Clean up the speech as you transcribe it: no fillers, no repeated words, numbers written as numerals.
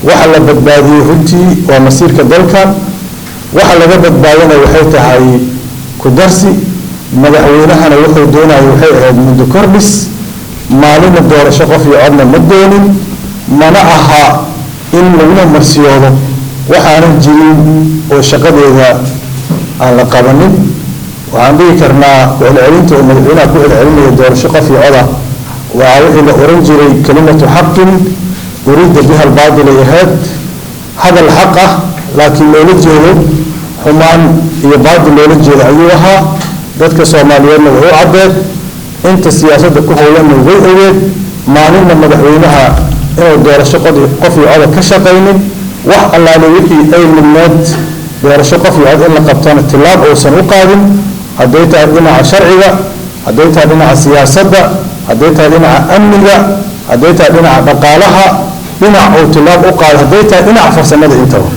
Waxa la badbaadiyey runtii waa masiirka dalkan. Waxa laga badbaadana waxay tahay ku darsi. Madaxweynahana wuxuu doonaya waxay ahayd muddo kordhis, maalina doorasho qof iyo codna ma doonin. Mana aha in laguna marsiyoodo waxaanan jirin oo shaqadeeda aan la qabanin. Waxaan dhihi karnaa ku celcelinta uu madaxweynaha ku celcelinaya doorasho qof iyo coda waa wixii la oran jiray kalimatu xaqin uriida biha albaatil ay ahayd, hadal xaq ah laakiin loola jeedo xumaan iyo baatil loola jeedo ayuu ahaa. Dadka Soomaaliyeedna way u caddeed, inta siyaasadda ku howlanna way ogeed maalinna madaxweynaha inuu doorasho qof iyo coda ka shaqaynin, wax allaale wixii ay mudneed doorasho qof iyo cod in la qabtana tilaab uusan u qaadin, hadday tahay dhinaca sharciga, hadday tahay dhinaca siyaasadda, hadday tahay dhinaca amniga, hadday tahay dhinaca dhaqaalaha, dhinac uu tilaab u qaado, hadday tahay dhinaca farsamada intaba.